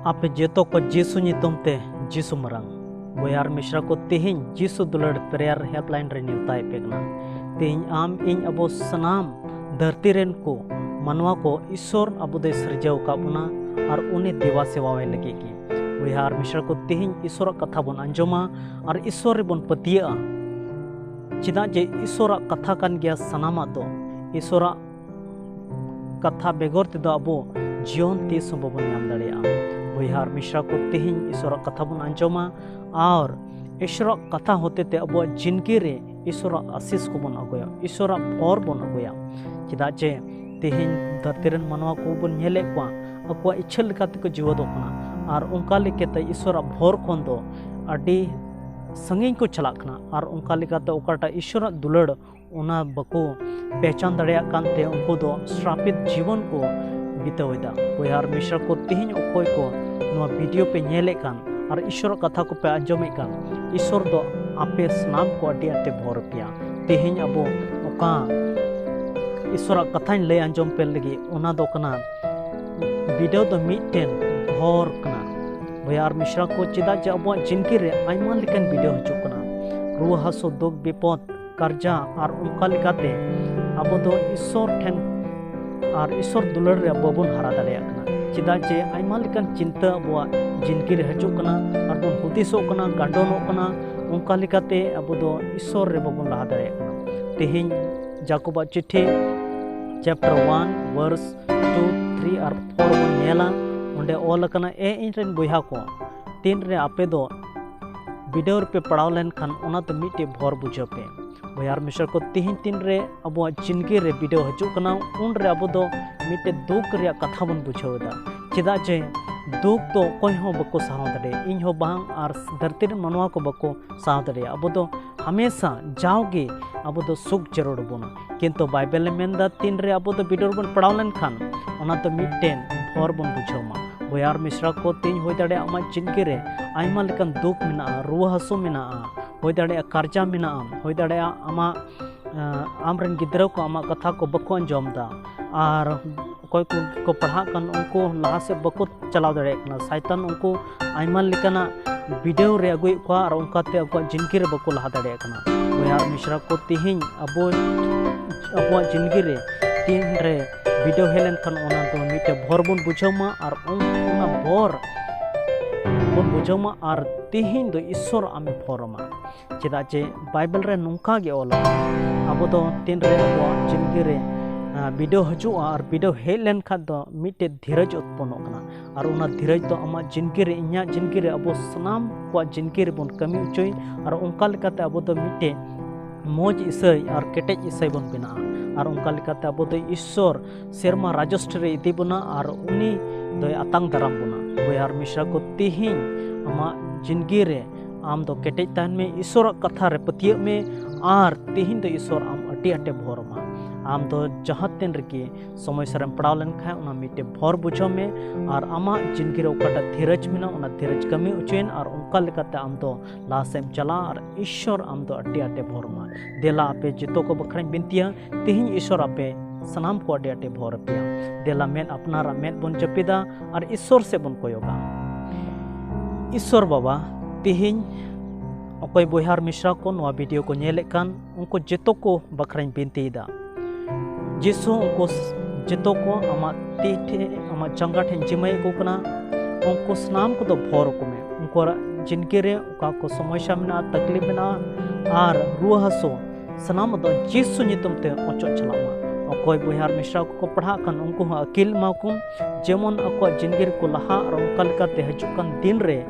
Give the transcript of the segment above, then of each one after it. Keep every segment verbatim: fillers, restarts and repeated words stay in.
ᱟᱯᱮ ᱡᱚᱛᱚ ᱠᱚ ᱡᱤᱥᱩ ᱧᱩᱛᱩᱢ ᱛᱮ ᱡᱤᱥᱩ ᱢᱟᱨᱟᱝ᱾ ᱵᱚᱭᱦᱟ ᱟᱨ ᱢᱤᱥᱨᱟ ᱠᱚ, ᱛᱮᱦᱮᱧ ᱡᱤᱥᱩ ᱫᱩᱞᱟᱹᱲ prayer helpline ᱨᱮ ᱱᱮᱣᱛᱟᱭᱮᱫ ᱯᱮ ᱠᱟᱱᱟ᱾ ᱛᱮᱦᱮᱧ ᱟᱢ, ᱤᱧ, ᱟᱵᱚ ᱥᱟᱱᱟᱢ ᱫᱷᱟᱹᱨᱛᱤ ᱨᱮᱱ ᱠᱚ ᱢᱟᱱᱣᱟ ᱠᱚ ᱤᱥᱚᱨ ᱟᱵᱚ ᱫᱚᱭ ᱥᱤᱨᱡᱟᱹᱣ ᱟᱠᱟᱫ ᱵᱚᱱᱟ ᱟᱨ ᱩᱱᱤ ᱫᱮᱵᱟ ᱥᱮᱵᱟᱣᱟᱭ ᱞᱟᱹᱜᱤᱫ ᱜᱮ᱾ ᱵᱚᱭᱦᱟ ᱟᱨ ᱢᱤᱥᱨᱟ ᱠᱚ, ᱛᱮᱦᱮᱧ ᱤᱥᱚᱨᱟᱜ ᱠᱟᱛᱷᱟ ᱵᱚᱱ ᱟᱸᱡᱚᱢᱟ ᱟᱨ ᱤᱥᱚᱨ ᱨᱮᱵᱚᱱ ᱯᱟᱹᱛᱭᱟᱹᱜᱼᱟ᱾ ᱪᱮᱫᱟᱜ ᱡᱮ ᱤᱥᱚᱨᱟᱜ ᱠᱟᱛᱷᱟ ᱠᱟᱱ ᱜᱮᱭᱟ ᱥᱟᱱᱟᱢᱟᱜ ᱫᱚ᱾ ᱤᱥᱚᱨᱟᱜ ᱠᱟᱛᱷᱟ ᱵᱮᱜᱚᱨ ᱛᱮᱫᱚ ᱟᱵᱚ ᱡᱤᱭᱚᱱ ᱛᱤᱥ ᱦᱚᱸ ᱵᱟᱵᱚᱱ ᱧᱟᱢ ᱫᱟᱲᱮᱭᱟᱜᱼᱟ᱾ ᱵᱚᱭᱦᱟ ᱟᱨ ᱢᱤᱥᱨᱟ ᱠᱚ, ᱛᱮᱦᱮᱧ ᱤᱥᱚᱨᱟᱜ ᱠᱟᱛᱷᱟ ᱵᱚᱱ ᱟᱸᱡᱚᱢᱟ ᱟᱨ ᱤᱥᱚᱨᱟᱜ ᱠᱟᱛᱷᱟ ᱦᱚᱛᱮ ᱛᱮ ᱟᱵᱚᱣᱟᱜ ᱡᱤᱱᱠᱤ ᱨᱮ ᱤᱥᱚᱨᱟᱜ ᱟᱥᱤᱥ ᱠᱚᱵᱚᱱ ᱟᱹᱜᱩᱭᱟ, ᱤᱥᱚᱨᱟᱜ ᱵᱷᱚᱨ ᱵᱚᱱ ᱟᱹᱜᱩᱭᱟ᱾ ᱪᱮᱫᱟᱜ ᱡᱮ ᱛᱮᱦᱮᱧ ᱫᱷᱟᱹᱨᱛᱤ ᱨᱮᱱ ᱢᱟᱱᱣᱟ ᱠᱚᱵᱚᱱ ᱧᱮᱞᱮᱫ ᱠᱚᱣᱟ, ᱟᱠᱚᱣᱟᱜ ᱤᱪᱪᱷᱟᱹ ᱞᱮᱠᱟ ᱛᱮᱠᱚ ᱡᱤᱣᱮᱫᱚᱜ ᱠᱟᱱᱟ ᱟᱨ ᱚᱱᱠᱟ ᱞᱮᱠᱟᱛᱮ ᱤᱥᱚᱨᱟᱜ ᱵᱷᱚᱨ ᱠᱷᱚᱱ ᱫᱚ ᱟᱹᱰᱤ ᱥᱟᱺᱜᱤᱧ ᱠᱚ ᱪᱟᱞᱟᱜ ᱠᱟᱱᱟ ᱟᱨ ᱚᱱᱠᱟ ᱞᱮᱠᱟᱛᱮ ᱚᱠᱟᱴᱟᱜ ᱤᱥᱚᱨᱟᱜ ᱫᱩᱞᱟᱹᱲ ᱚᱱᱟ ᱵᱟᱠᱚ ᱯᱮᱦᱪᱟᱱ ᱫᱟᱲᱮᱭᱟᱜ ᱠᱟᱱᱛᱮ ᱩᱱᱠᱩ ᱫᱚ ᱥᱨᱟᱯᱤᱛ ᱡᱤᱵᱚᱱ ᱠᱚ ᱵᱤᱛᱟᱹᱣ ᱮᱫᱟ᱾ ᱵᱚᱭᱦᱟ ᱟᱨ ᱢᱤᱥᱨᱟ ᱠᱚ, ᱛᱮᱦᱮᱧ ᱚᱠᱚᱭ ᱠᱚ ᱱᱚᱣᱟ ᱵᱷᱤᱰᱤᱭᱳ ᱯᱮ ᱧᱮᱞᱮᱫ ᱠᱟᱱ ᱟᱨ ᱤᱥᱚᱨᱟᱜ ᱠᱟᱛᱷᱟ ᱠᱚᱯᱮ ᱟᱸᱡᱚᱢᱮᱫ ᱠᱟᱱ, ᱤᱥᱚᱨ ᱫᱚ ᱟᱯᱮ ᱥᱟᱱᱟᱢ ᱠᱚ ᱟᱹᱰᱤ ᱟᱸᱴᱮ ᱵᱷᱚᱨ ᱯᱮᱭᱟ᱾ ᱛᱮᱦᱮᱧ ᱟᱵᱚ ᱚᱠᱟ ᱤᱥᱚᱨᱟᱜ ᱠᱟᱛᱷᱟᱧ ᱞᱟᱹᱭ ᱟᱸᱡᱚᱢ ᱯᱮ ᱞᱟᱹᱜᱤᱫ, ᱚᱱᱟ ᱫᱚ ᱠᱟᱱᱟ ᱵᱤᱰᱟᱹᱣ ᱫᱚ ᱢᱤᱫᱴᱮᱱ ᱵᱷᱚᱨ ᱠᱟᱱᱟ᱾ ᱵᱚᱭᱦᱟ ᱟᱨ ᱢᱤᱥᱨᱟ ᱠᱚ, ᱪᱮᱫᱟᱜ ᱡᱮ ᱟᱵᱚᱣᱟᱜ ᱡᱤᱱᱠᱤ ᱨᱮ ᱟᱭᱢᱟ ᱞᱮᱠᱟᱱ ᱵᱤᱰᱟᱹᱣ ᱦᱤᱡᱩᱜ ᱠᱟᱱᱟ᱾ ᱨᱩᱣᱟᱹ ᱦᱟᱹᱥᱩ, ᱫᱩᱠ ᱵᱤᱯᱚᱫ, ᱠᱟᱨᱡᱟ ᱟᱨ ᱚᱱᱠᱟ ᱞᱮᱠᱟᱛᱮ ᱟᱵᱚ ᱫᱚ ᱤᱥᱚᱨ ᱴᱷᱮᱱ ᱟᱨ ᱤᱥᱚᱨ ᱫᱩᱞᱟᱹᱲ ᱨᱮ ᱵᱟᱵᱚᱱ ᱦᱟᱨᱟ ᱫᱟᱲᱮᱭᱟᱜ ᱠᱟᱱᱟ᱾ ᱪᱮᱫᱟᱜ ᱡᱮ ᱟᱭᱢᱟ ᱞᱮᱠᱟᱱ ᱪᱤᱱᱛᱟᱹ ᱟᱵᱚᱣᱟᱜ ᱡᱤᱱᱠᱤ ᱨᱮ ᱦᱤᱡᱩᱜ ᱠᱟᱱᱟ ᱟᱨ ᱵᱚᱱ ᱦᱩᱫᱤᱥᱚᱜ ᱠᱟᱱᱟ, ᱜᱟᱱᱰᱚᱱᱚᱜ ᱠᱟᱱᱟ, ᱚᱱᱠᱟ ᱞᱮᱠᱟᱛᱮ ᱟᱵᱚ ᱫᱚ ᱤᱥᱚᱨ ᱨᱮ ᱵᱟᱵᱚᱱ ᱞᱟᱦᱟ ᱫᱟᱲᱮᱭᱟᱜ ᱠᱟᱱᱟ᱾ ᱛᱮᱦᱮᱧ ᱡᱟᱠᱚᱵᱟᱜ ᱪᱤᱴᱷᱤ chapter one verse two, three ᱟᱨ four ᱵᱚᱱ ᱧᱮᱞᱟ᱾ ᱚᱸᱰᱮ ᱚᱞ ᱟᱠᱟᱱᱟ, ᱮ ᱤᱧ ᱨᱮᱱ ᱵᱚᱭᱦᱟ ᱠᱚ, ᱛᱤᱱ ᱨᱮ ᱟᱯᱮ ᱫᱚ ᱵᱤᱰᱟᱹᱣ ᱨᱮᱯᱮ ᱯᱟᱲᱟᱣ ᱞᱮᱱᱠᱷᱟᱱ ᱚᱱᱟ ᱫᱚ ᱢᱤᱫᱴᱮᱡ ᱵᱷᱚᱨ ᱵᱩᱡᱷᱟᱹᱣ ᱯᱮ᱾ ᱵᱚᱭᱦᱟ ᱟᱨ ᱢᱤᱥᱨᱟ ᱠᱚ, ᱛᱤᱦᱤᱧ ᱛᱤᱱ ᱨᱮ ᱟᱵᱚᱣᱟᱜ ᱡᱤᱱᱠᱤ ᱨᱮ ᱵᱤᱰᱟᱹᱣ ᱦᱤᱡᱩᱜ ᱠᱟᱱᱟ, ᱩᱱ ᱨᱮ ᱟᱵᱚ ᱫᱚ ᱢᱤᱫᱴᱮᱡ ᱫᱩᱠ ᱨᱮᱭᱟᱜ ᱠᱟᱛᱷᱟ ᱵᱚᱱ ᱵᱩᱡᱷᱟᱹᱣ ᱮᱫᱟ᱾ ᱪᱮᱫᱟᱜ ᱡᱮ ᱫᱩᱠ ᱫᱚ ᱚᱠᱚᱭ ᱦᱚᱸ ᱵᱟᱠᱚ ᱥᱟᱦᱟᱣ ᱫᱟᱲᱮᱭᱟᱜᱼᱟ, ᱤᱧ ᱦᱚᱸ ᱵᱟᱝ ᱟᱨ ᱫᱷᱟᱹᱨᱛᱤ ᱨᱮᱱ ᱢᱟᱱᱣᱟ ᱠᱚ ᱵᱟᱠᱚ ᱥᱟᱦᱟᱣ ᱫᱟᱲᱮᱭᱟᱜᱼᱟ᱾ ᱟᱵᱚ ᱫᱚ ᱦᱟᱢᱮᱥᱟ ᱡᱟᱣᱜᱮ ᱟᱵᱚ ᱫᱚ ᱥᱩᱠ ᱡᱟᱹᱨᱩᱲ ᱟᱵᱚᱱᱟ᱾ ᱠᱤᱱᱛᱩ ᱵᱟᱭᱵᱮᱞ ᱮ ᱢᱮᱱᱫᱟ, ᱛᱤᱱ ᱨᱮ ᱟᱵᱚ ᱫᱚ ᱵᱤᱰᱟᱹᱣ ᱨᱮᱵᱚᱱ ᱯᱟᱲᱟᱣ ᱞᱮᱱᱠᱷᱟᱱ ᱚᱱᱟ ᱫᱚ ᱢᱤᱫᱴᱮᱱ ᱵᱷᱚᱨ ᱵᱚᱱ ᱵᱩᱡᱷᱟᱹᱣ ᱢᱟ᱾ ᱵᱚᱭᱦᱟ ᱟᱨ ᱢᱤᱥᱨᱟ ᱠᱚ, ᱛᱮᱦᱮᱧ ᱦᱩᱭ ᱫᱟᱲᱮᱭᱟᱜᱼᱟ ᱟᱢᱟᱜ ᱡᱤᱱᱠᱤ ᱨᱮ ᱟᱭᱢᱟ ᱞᱮᱠᱟᱱ ᱫᱩᱠ ᱢᱮᱱᱟᱜᱼᱟ, ᱨᱩᱣᱟᱹ ᱦᱟᱹᱥᱩ ᱢᱮᱱᱟᱜᱼᱟ, ᱦᱩᱭ ᱫᱟᱲᱮᱭᱟᱜᱼᱟ ᱠᱟᱨᱡᱟ ᱢᱮᱱᱟᱜᱼᱟ, ᱦᱩᱭ ᱫᱟᱲᱮᱭᱟᱜᱼᱟ ᱟᱢᱟᱜ, ᱟᱸ, ᱟᱢᱨᱮᱱ ᱜᱤᱫᱽᱨᱟᱹ ᱠᱚ ᱟᱢᱟᱜ ᱠᱟᱛᱷᱟ ᱠᱚ ᱵᱟᱠᱚ ᱟᱸᱡᱚᱢ ᱮᱫᱟ, ᱟᱨ ᱚᱠᱚᱭ ᱠᱚ ᱠᱚ ᱯᱟᱲᱦᱟᱜ ᱠᱟᱱ, ᱩᱱᱠᱩ ᱞᱟᱦᱟ ᱥᱮᱫ ᱵᱟᱠᱚ ᱪᱟᱞᱟᱣ ᱫᱟᱲᱮᱭᱟᱜ ᱠᱟᱱᱟ᱾ ᱥᱟᱭᱛᱟᱱ ᱩᱱᱠᱩ ᱟᱭᱢᱟ ᱞᱮᱠᱟᱱᱟᱜ ᱵᱤᱰᱟᱹᱣ ᱨᱮ ᱟᱹᱜᱩᱭᱮᱫ ᱠᱚᱣᱟ ᱟᱨ ᱚᱱᱠᱟᱛᱮ ᱟᱠᱚᱣᱟᱜ ᱡᱤᱱᱠᱤ ᱨᱮ ᱵᱟᱠᱚ ᱞᱟᱦᱟ ᱫᱟᱲᱮᱭᱟᱜ ᱠᱟᱱᱟ᱾ ᱵᱚᱭᱦᱟ ᱟᱨ ᱢᱤᱥᱨᱟ ᱠᱚ, ᱛᱤᱦᱤᱧ ᱟᱵᱚ ᱟᱵᱚᱣᱟᱜ ᱡᱤᱱᱠᱤ ᱨᱮ ᱛᱤᱱ ᱨᱮ ᱵᱤᱰᱟᱹᱣ ᱦᱮᱡ ᱞᱮᱱᱠᱷᱟᱱ, ᱚᱱᱟ ᱫᱚ ᱢᱤᱫᱴᱮᱱ ᱵᱷᱚᱨ ᱵᱚᱱ ᱵᱩᱡᱷᱟᱹᱣ ᱢᱟ ᱟᱨ ᱚᱱ- ᱚᱱᱟ ᱵᱷᱚᱨ ᱵᱚᱱ ᱵᱩᱡᱷᱟᱹᱣ ᱢᱟ ᱟᱨ ᱛᱤᱦᱤᱧ ᱫᱚ ᱤᱥᱥᱚᱨ ᱟᱢᱮ ᱵᱷᱚᱨ ᱟᱢᱟ᱾ ᱪᱮᱫᱟᱜ ᱡᱮ ᱵᱟᱭᱵᱮᱞ ᱨᱮ ᱱᱚᱝᱠᱟ ᱜᱮ ᱚᱞ ᱟᱠᱟᱱᱟ, ᱟᱵᱚ ᱫᱚ ᱛᱤᱱ ᱨᱮ ᱟᱵᱚᱣᱟᱜ ᱡᱤᱱᱠᱤ ᱨᱮ ᱟᱸ, ᱵᱤᱰᱟᱹᱣ ᱦᱤᱡᱩᱜᱼᱟ ᱟᱨ ᱵᱤᱰᱟᱹᱣ ᱦᱮᱡ ᱞᱮᱱᱠᱷᱟᱱ ᱫᱚ ᱢᱤᱫᱴᱮᱡ ᱫᱷᱤᱨᱟᱹᱡᱽ ᱩᱛᱯᱚᱱᱱᱚᱜ ᱠᱟᱱᱟ᱾ ᱟᱨ ᱚᱱᱟ ᱫᱷᱤᱨᱟᱹᱡᱽ ᱫᱚ ᱟᱢᱟᱜ ᱡᱤᱱᱠᱤ ᱨᱮ, ᱤᱧᱟᱹᱜ ᱡᱤᱱᱠᱤ ᱨᱮ, ᱟᱵᱚ ᱥᱟᱱᱟᱢ ᱠᱚᱣᱟᱜ ᱡᱤᱱᱠᱤ ᱨᱮᱵᱚᱱ ᱠᱟᱹᱢᱤ ᱦᱚᱪᱚᱭ᱾ ᱟᱨ ᱚᱱᱠᱟ ᱞᱮᱠᱟᱛᱮ ᱟᱵᱚ ᱫᱚ ᱢᱤᱫᱴᱮᱡ ᱢᱚᱡᱽ ᱤᱥᱟᱹᱭ ᱟᱨ ᱠᱮᱴᱮᱡ ᱤᱥᱟᱹᱭ ᱵᱚᱱ ᱵᱮᱱᱟᱜᱼᱟ᱾ ᱟᱨ ᱚᱱᱠᱟ ᱞᱮᱠᱟᱛᱮ ᱟᱵᱚ ᱫᱚ ᱤᱥᱥᱚᱨ ᱥᱮᱨᱢᱟ ᱨᱟᱡᱚᱥᱴᱨᱤ ᱨᱮ ᱤᱫᱤ ᱵᱚᱱᱟ ᱟᱨ ᱩᱱᱤ ᱫᱚᱭ ᱟᱛᱟᱝ ᱫᱟᱨᱟᱢ ᱵᱚᱱᱟ᱾ ᱵᱚᱭᱦᱟ ᱟᱨ ᱢᱤᱥᱨᱟ ᱠᱚ, ᱛᱤᱦᱤᱧ ᱟᱢᱟᱜ ᱡᱤᱱᱠᱤ ᱨᱮ ᱟᱢ ᱫᱚ ᱠᱮᱴᱮᱡ ᱛᱟᱦᱮᱱ ᱢᱮ, ᱤᱥᱥᱚᱨᱟᱜ ᱠᱟᱛᱷᱟ ᱨᱮ ᱯᱟᱹᱛᱭᱟᱹᱜ ᱢᱮ, ᱟᱨ ᱛᱤᱦᱤᱧ ᱫᱚ ᱤᱥᱥᱚᱨ ᱟᱢ ᱟᱹᱰᱤ ᱟᱸᱴᱮ ᱵᱷᱚᱨ ᱟᱢᱟ᱾ ᱟᱢ ᱫᱚ ᱡᱟᱦᱟᱸ ᱛᱤᱱ ᱨᱮᱜᱮ ᱥᱚᱢᱚᱥᱥᱟ ᱨᱮᱢ ᱯᱟᱲᱟᱣ ᱞᱮᱱᱠᱷᱟᱱ, ᱚᱱᱟ ᱢᱤᱫᱴᱮᱡ ᱵᱷᱚᱨ ᱵᱩᱡᱷᱟᱹᱣ ᱢᱮ ᱟᱨ ᱟᱢᱟᱜ ᱡᱤᱱᱠᱤ ᱨᱮ ᱚᱠᱟᱴᱟᱜ ᱫᱷᱤᱨᱟᱹᱡᱽ ᱢᱮᱱᱟᱜᱼᱟ, ᱚᱱᱟ ᱫᱷᱤᱨᱟᱹᱡᱽ ᱠᱟᱹᱢᱤ ᱦᱚᱪᱚᱭᱮᱱ ᱟᱨ ᱚᱱᱠᱟ ᱞᱮᱠᱟᱛᱮ ᱟᱢ ᱫᱚ ᱞᱟᱦᱟ ᱥᱮᱫ ᱮᱢ ᱪᱟᱞᱟᱜᱼᱟ ᱟᱨ ᱤᱥᱥᱚᱨ ᱟᱢ ᱫᱚ ᱟᱹᱰᱤ ᱟᱸᱴᱮ ᱵᱷᱚᱨ ᱟᱢᱟ᱾ ᱫᱮᱞᱟ ᱟᱯᱮ ᱡᱚᱛᱚ ᱠᱚ ᱵᱟᱠᱷᱨᱟᱧ ᱵᱤᱱᱛᱤᱭᱟ, ᱛᱤᱦᱤᱧ ᱤᱥᱥᱚᱨ ᱟᱯᱮ ᱥᱟᱱᱟᱢ ᱠᱚ ᱟᱹᱰᱤ ᱟᱸᱴᱮ ᱵᱷᱚᱨ ᱟᱯᱮᱭᱟ᱾ ᱫᱮᱞᱟ ᱢᱮᱫ ᱟᱯᱱᱟᱨᱟᱜ ᱢᱮᱫ ᱵᱚᱱ ᱡᱟᱹᱯᱤᱫᱟ ᱟᱨ ᱤᱥᱥᱚᱨ ᱥᱮᱫ ᱵᱚᱱ ᱠᱚᱭᱚᱜᱟ᱾ ᱤᱥᱥᱚᱨ ᱵᱟᱵᱟ, ᱛᱤᱦᱤᱧ ᱚᱠᱚᱭ ᱵᱚᱭᱦᱟ ᱟᱨ ᱢᱤᱥᱨᱟ ᱠᱚ ᱱᱚᱣᱟ ᱵᱷᱤᱰᱤᱭᱳ ᱠᱚ ᱧᱮᱞᱮᱫ ᱠᱟᱱ, ᱩᱱᱠᱩ ᱡᱚᱛᱚ ᱠᱚ ᱵᱟᱠᱷᱨᱟᱧ ᱵᱤᱱᱛᱤᱭᱮᱫᱟ᱾ ᱡᱤᱥᱩ ᱩᱱᱠᱩ ᱥ-, ᱡᱚᱛᱚ ᱠᱚ ᱟᱢᱟᱜ ᱛᱤ ᱴᱷᱮᱱ, ᱟᱢᱟᱜ ᱡᱟᱸᱜᱟ ᱴᱷᱮᱱ ᱡᱤᱢᱟᱹᱭᱮᱫ ᱠᱚ ᱠᱟᱱᱟ᱾ ᱩᱱᱠᱩ ᱥᱟᱱᱟᱢ ᱠᱚᱫᱚ ᱵᱷᱚᱨ ᱟᱠᱚ ᱢᱮ᱾ ᱩᱱᱠᱩᱣᱟᱜ ᱡᱤᱱᱠᱤ ᱨᱮ ᱚᱠᱟ ᱠᱚ ᱥᱚᱢᱚᱥᱥᱟ ᱢᱮᱱᱟᱜᱼᱟ, ᱛᱟᱠᱞᱤᱯ ᱢᱮᱱᱟᱜᱼᱟ, ᱟᱨ ᱨᱩᱣᱟᱹ ᱦᱟᱹᱥᱩ, ᱥᱟᱱᱟᱢ ᱫᱚ ᱡᱤᱥᱩ ᱧᱩᱛᱩᱢ ᱛᱮ ᱚᱪᱚᱜ ᱪᱟᱞᱟᱜ ᱢᱟ᱾ ᱚᱠᱚᱭ ᱵᱚᱭᱦᱟ ᱟᱨ ᱢᱤᱥᱨᱟ ᱠᱚᱠᱚ ᱯᱟᱲᱦᱟᱜ ᱠᱟᱱ, ᱩᱱᱠᱩ ᱦᱚᱸ ᱟᱹᱠᱤᱞ ᱮᱢᱟ ᱠᱚᱢ, ᱡᱮᱢᱚᱱ ᱟᱠᱚᱣᱟᱜ ᱡᱤᱱᱫᱮᱜᱤ ᱨᱮᱠᱚ ᱞᱟᱦᱟᱜ ᱟᱨ ᱚᱱᱠᱟ ᱞᱮᱠᱟᱛᱮ ᱦᱤᱡᱩᱜ ᱠᱟᱱ ᱫᱤᱱ ᱨᱮ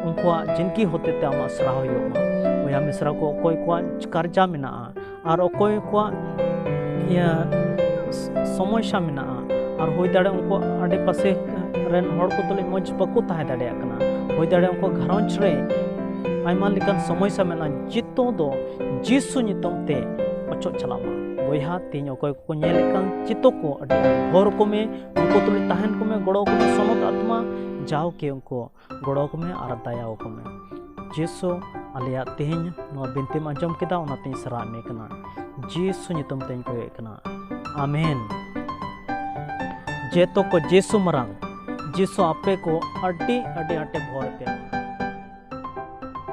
ᱩᱱᱠᱩᱣᱟᱜ ᱡᱤᱱᱫᱮᱜᱤ ᱦᱚᱛᱮᱛᱮ ᱟᱢᱟᱜ ᱥᱟᱨᱦᱟᱣ ᱦᱩᱭᱩᱜ ᱢᱟ᱾ ᱵᱚᱭᱦᱟ ᱢᱤᱥᱨᱟ ᱠᱚ, ᱚᱠᱚᱭ ᱠᱚᱣᱟᱜ ᱠᱟᱨᱡᱟ ᱢᱮᱱᱟᱜᱼᱟ ᱟᱨ ᱚᱠᱚᱭ ᱠᱚᱣᱟᱜ ᱤᱭᱟᱹ ᱥ-, ᱥᱚᱢᱚᱥᱥᱟ ᱢᱮᱱᱟᱜᱼᱟ, ᱟᱨ ᱦᱩᱭ ᱫᱟᱲᱮᱭᱟᱜᱼᱟ ᱩᱱᱠᱩᱣᱟᱜ ᱟᱰᱮᱯᱟᱥᱮ ᱨᱮᱱ ᱦᱚᱲ ᱠᱚ ᱛᱩᱞᱩᱡ ᱢᱚᱡᱽ ᱵᱟᱠᱚ ᱛᱟᱦᱮᱸ ᱫᱟᱲᱮᱭᱟᱜ ᱠᱟᱱᱟ, ᱦᱩᱭ ᱫᱟᱲᱮᱭᱟᱜᱼᱟ ᱩᱱᱠᱩᱣᱟᱜ ᱜᱷᱟᱨᱚᱸᱡᱽ ᱨᱮ ᱟᱭᱢᱟ ᱞᱮᱠᱟᱱ ᱥᱚᱢᱚᱥᱥᱟ ᱢᱮᱱᱟᱜᱼᱟ, ᱡᱚᱛᱚ ᱫᱚ ᱡᱤᱥᱩ ᱧᱩᱛᱩᱢ ᱛᱮ ᱚᱪᱚᱜ ᱪᱟᱞᱟᱜ ᱢᱟ᱾ ᱵᱚᱭᱦᱟ, ᱛᱮᱦᱮᱧ ᱚᱠᱚᱭ ᱠᱚᱠᱚ ᱧᱮᱞᱮᱫ ᱠᱟᱱ, ᱡᱚᱛᱚ ᱠᱚ ᱟᱹᱰᱤ ᱟᱸᱴ ᱵᱷᱚᱨ ᱠᱚᱢᱮ, ᱩᱱᱠᱩ ᱛᱩᱞᱩᱡ ᱛᱟᱦᱮᱱ ᱠᱚᱢᱮ, ᱜᱚᱲᱚ ᱠᱚᱢᱮ᱾ ᱥᱚᱱᱚᱛ ᱟᱛᱢᱟ ᱡᱟᱣ ᱠᱮ ᱩᱱᱠᱩ ᱜᱚᱲᱚ ᱠᱚᱢᱮ ᱟᱨ ᱫᱟᱭᱟ ᱟᱠᱚ ᱢᱮ᱾ ᱡᱤᱥᱩ, ᱟᱞᱮᱭᱟᱜ ᱛᱮᱦᱮᱧ ᱱᱚᱣᱟ ᱵᱤᱱᱛᱤᱢ ᱟᱸᱡᱚᱢ ᱠᱮᱫᱟ, ᱚᱱᱟᱛᱮᱧ ᱥᱟᱨᱦᱟᱣ ᱢᱮ ᱠᱟᱱᱟ᱾ ᱡᱤᱥᱩ ᱧᱩᱛᱩᱢ ᱛᱮᱧ ᱠᱚᱭᱮᱫ ᱠᱟᱱᱟ, ᱟᱢᱮᱱ᱾ ᱡᱮᱛᱚ ᱠᱚ ᱡᱤᱥᱩ ᱢᱟᱨᱟᱝ, ᱡᱤᱥᱩ ᱟᱯᱮ ᱠᱚ ᱟᱹᱰᱤ ᱟᱹᱰᱤ ᱟᱸᱴᱮ ᱵᱷᱚᱨ ᱯᱮ᱾